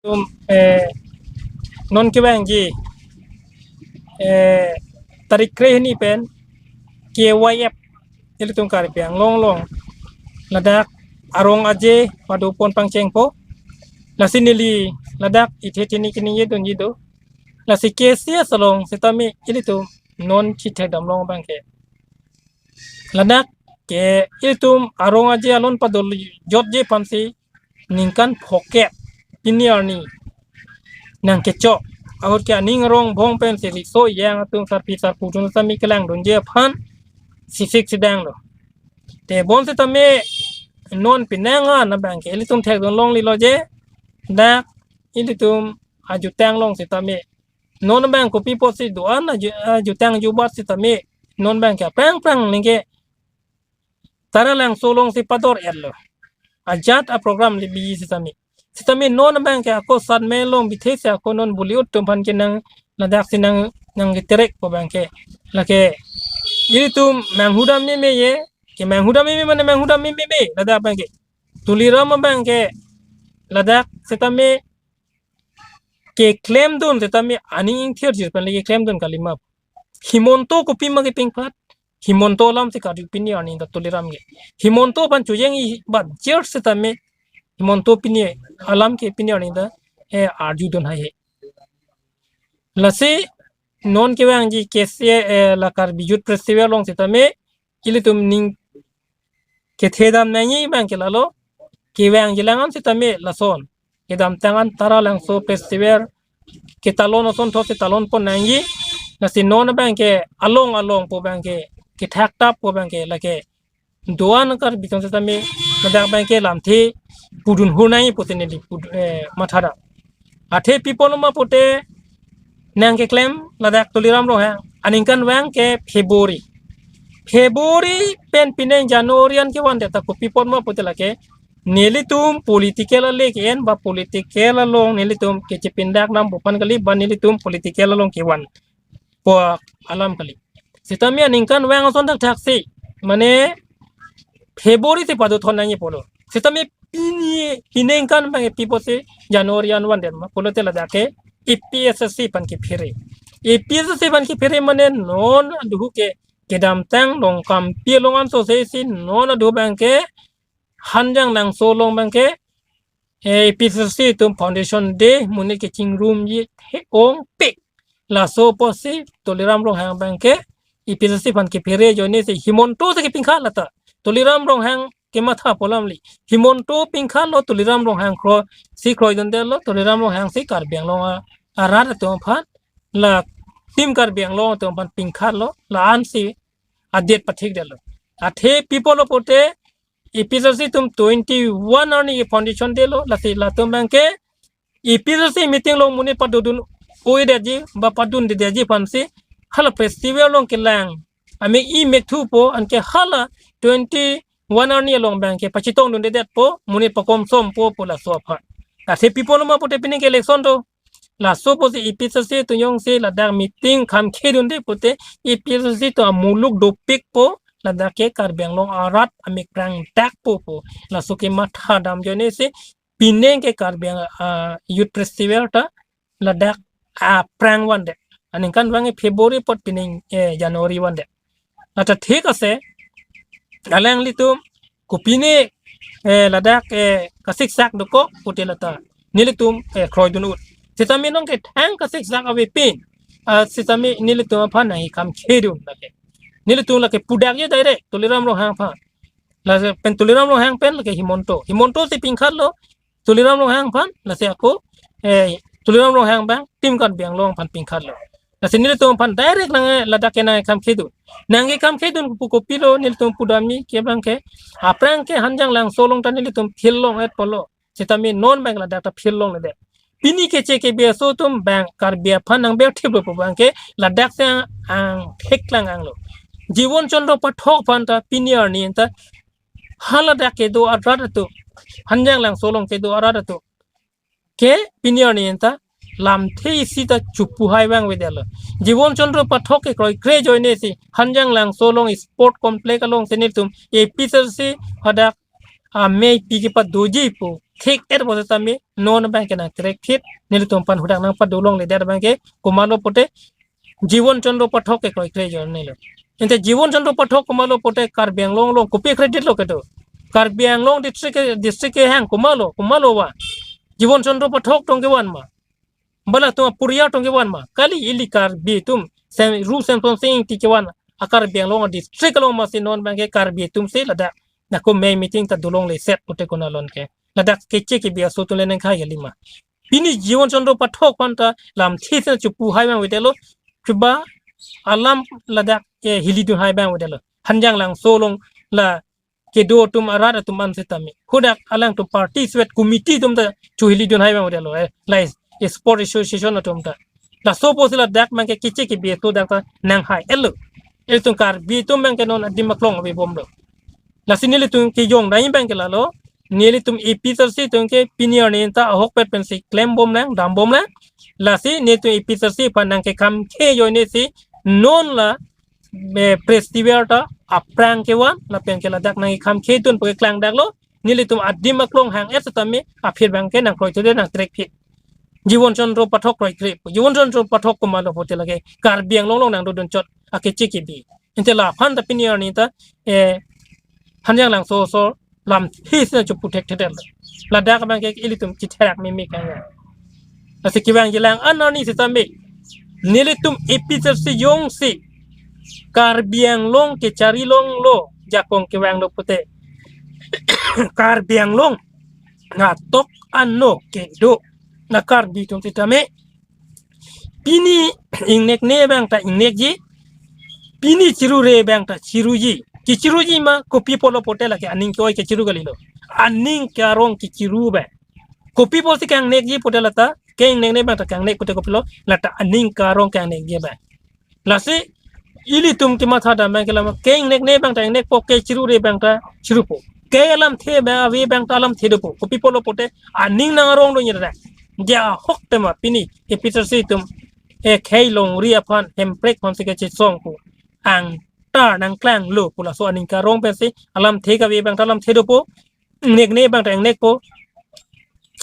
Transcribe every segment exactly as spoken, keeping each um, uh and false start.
Tum, eh, non kevangji, eh, tarik kre hini pen K Y F ilitum Karbi Anglong along ladak arong aje padopon pangchengpo. Lasi neli ladak ithe tini kini yedun yido. Lasi K C S along sitame ilitum non chithekdam long abangke, ladak ke ilitum arong aje alon padol jotje aphansi ningkan phokep pini arni nangkechok ahut ke aning arong bong pensi riso ejang atum sarpi sarpo atum sitame kelangdunji aphan sisik sidang lo. Te bonsitame non penang an abangke ilitum thekdun longlelo je, dak ilitum ajutang along sitame non abang kopi apotsi do-an aju, ajutang ajubat sitame non abangke aphrang aphrang ningke Taralangso alongsi pador-etlo. Ajat aprogram le bi sitame. Sitame non abangke ako sat me along bithe si ako non Bollywood atum aphan ke nang ladaksi nang, nangketerek pu abangke. Lake ilitum manghudam meme ye, ke manghudam meme mane manghudam meme me ladak abangke. Tuliram abangke ladak sitame keklemdun sitame aning ingthir jir pen le keklemdun kalima. Himanta kopi ma kepingphat, Himanta alamsi karju pini arni ta Tuliram ke. Himanta aphan chojeng-ibat jir sitame Himanta pini alam ke pini arni ta, eh, arjudun haihe. Lasi non kevangji K C S, eh, la Karbi Youth Festival along sitame ilitum ning kethedam nangji abangke lalo, kevangji lang an sitame lason. Kedamtang an Taralangso Festival ketalon asonthotsi talonpon nangji. Lasi non abangke along along pu abangke, kethak tap pu abangke lake do-an Karbi atum sitame ladak abangke lamthe pudun hur nangji pusi neli pud-, eh, mathadam. Athe pi apotlo ma pute nangkeklem ladak Tuliram Ronghang aningkanvang ke February. February pen pining January an kevandet ta kopi apot ma pute lake nelitum political ale ke-en ba political along nelitum kechepindakdam pu aphan kali ba nelitum political along kevan pu alam kali. Sitame aningkanvang ason thakthaksi, mane February si padothon nangji pulo. Sitame pini, pini aningkanvang pi apotsi January an vandet ma pulote ladak ke A P S S C aphan kephere. A P S S C aphan kephere mane non aduhu ke kedamtang Longkampi along anso sesi non aduhu abangke Hanjanglangso along abangke, eh, A P S S C atum Foundation Day monit kechingrumji he-ongpik. Laso apotsi Tuliram Ronghang abangke A P S S C aphan kephere ajoinesi Himanta si kepingkhat lata. Tuliram Ronghang kematha pu alamli. Himanta pingkhatlo Tuliram Ronghang kroisi kroidundetlo, Tuliram Ronghang si Karbi Anglong a-, arat atum aphan, la Team Karbi Anglong atum aphan pingkhatlo, la-ansi adet pathikdetlo. Athe pi apotlo pute A P S S C atum twenty-one arni ke Foundation Day lo, lasi latum abangke A P S S C meeting along monit padodun oidetji ba padundedetji aphansi hala festival along kelang amek-i mekthupo, anke hala twenty-one arni along abangke pachetongdundedetpo, monit pakomsompo pu laso aphan. Athe pi apotlo ma pute pining ke election do. Laso apotsi A P S S C atum jongsi ladak meeting kham khedunde pute A P S S C atum amuluk dopikpo, ladak ke Karbi Anglong arat amek prangdakpo pu. Laso kemathadam ajoinesi pining ke Karbi Ang-, ah, Youth Festival ta ladak aphrang vandet. Aningkanvang ke February apot pining, eh, January vandet. Lata thik ase, alanglitum kopine, eh, ladak, eh, kasiksak dokok pute lata nelitum, eh, kroidun-ut. Sitame nonke thang kasiksak avepin, ah, sitame nelitum aphan nangkham khedun lake. Nelitum lake pudakji direct Tuliram Ronghang aphan. Lapen Tuliram Ronghang pen lake Himanta. Himanta si pingkhatlo Tuliram Ronghang aphan, lasi ako, eh, Tuliram Ronghang abang Team Karbi Anglong aphan pingkhatlo. Lasi nelitum aphan direct nang, eh, ladak ke nangkham khedun. Nangkham khedun pu kopilo nelitum pudamji ke abangke, aphrang ke Hanjanglangso along ta nelitum phil long-et pulo. Sitame non abang ladak ta phil longledet. Pini keche ke B S O atum abang Karbi aphan nangberthiplo pu abangke ladak si ang, angtheklang anglo. Jiwan Chandra Pathak aphan ta pini arni ta haladak kedo arat atum, Hanjanglangso along kedo arat atum ke pini arni ta lamthe isi ta chupu hai vangvedetlo. Jiwan Chandra Pathak kekroikre ajoinesi Hanjanglangso along sport complex alongsi nelitum A P S S C hadak amei pi kepadoji pu thik-et pu setame non abangke nangkrekphit, nelitum aphan hadak nangpadolongledet abangke komatlo pute Jiwon Chandra Pathak ke kroikre ajoinelo. Ante Jiwon Chandra Pathak komatlo pute Karbi Anglong along kopi credit lo kedo. Karbi Anglong district ke, district kehang komatlo, komatlo van. Jiwon Chandra Pathak tong kevan ma? Ba latum aporial tong kevan ma? Kali, ili Karbi atum, Sem-, Ru Semsonsing Ingti kevan a-Karbi Anglong district along masi non abangke Karbi atum si ladak. Nako mei meeting ta dolongleset pute konat along ke. Ladak keche kebi aso atum le nangkhai kali ma? Pini Jiwon Chandra Pathak aphan ta lamthe si chopu hai abang avedetlo. Chuba alam ladak, eh, hilidun hai abang avedetlo. Hanjanglangso along la kedo atum arat atum an setame, hadak alangtum party sweat committee atum ta chohilidun hai abang avedetlo, eh, la sport association atum ta. Laso apotsi ladak abangke keche kebi atum dak ta nanghai-etlo. Ilitum Karbi atum abangke non adim aklong avebomlo. Lasi nelitum kejong dai abangke lalo, nelitum A P H L C atum ke pini arni ta ahokpet pensi klembomlang, dambomlang. Lasi nelitum A P H L C aphan nangkekhamkhe ajoine si non la, eh, festival ta aphrang kevan, lapen ke ladak nangkekhamkhe dun pu keklangdaklo. Nelitum adim aklong hang-et setame aphi abangke nangkroithudet, nangkrekphit. Jiwon Chandra Pathak kroikre. Jiwon Chandra Pathak komatlo pute lake Karbi Anglong along nangdodun chot akeche kebi. Ante laphan ta pini arni ta, eh, Hanjanglangso aso lamthe si chopu thekthedetlo. Ladak abangke ilitum chitherak meme kanya. Lasi kevangjilang an arni setame, nelitum A P H L C jongsi Karbi Anglong kechari longlo, jakong kevanglo pute Karbi Anglong natok ano kedo na Karbi atum setame, pini ingnekne abang ta ingnekji, pini chirure abang ta chiruji. Kechiruji ma kopi apotlo pute lake aning ke-oi kechiru kalilo. Aning ke-arong kechiru abang. Kopi apotsi kangnekji pute lata, ke-ingnekne abang ta kangnek pute kopilo, lata aning ke-arong kangnekji abang. Lasi ilitum kematha dam abangke lama, ke-ingnekne abang ta ingnekpo, kechirure abang ta chirupo. Ke alamthe abang ave abang ta alamthe dopo. Kopi apotlo pute aning nang-arong do nyi dak. Ja ahok tema pini A P H L C atum, eh, khei longri aphan, hemprek aphan si kachesong pu angtar nangklanglo pu laso aning ke-arong pensi alamthe kave abang ta alamthe dopo. Ingnekne abang ta ingnekpo.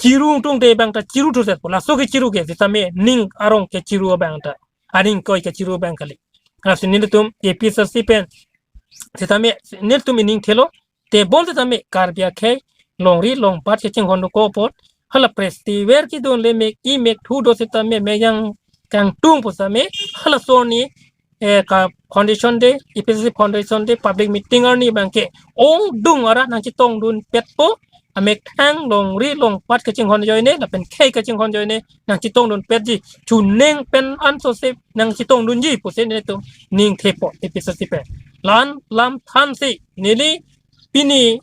Chiru tungte abang ta chiru thusetpo. Laso kechiru ke setame ning arong kechiru abang ta, aning ke-oi kechiru abang kali. Lasi nelitum A P H L C pen setame nelitum ining thelo, tebon setame Karbi akhei longri longpat kachinghon dokok apot, hala festival kedun le mek i mek thu do setame mek jang kangtung pu setame, halaso arni, eh, ka foundation day, A P H L C foundation day public meeting arni abangke ongdung arat nangchetongdunpetpo, amethang longri longpat kachinghon ajoine lapen khei kachinghon ajoine nangchetongdunpetji, chuning pen ansose nangchetongdunji pusi nelitum ning thepo A P H L C pen. La-an lam thansi neli pini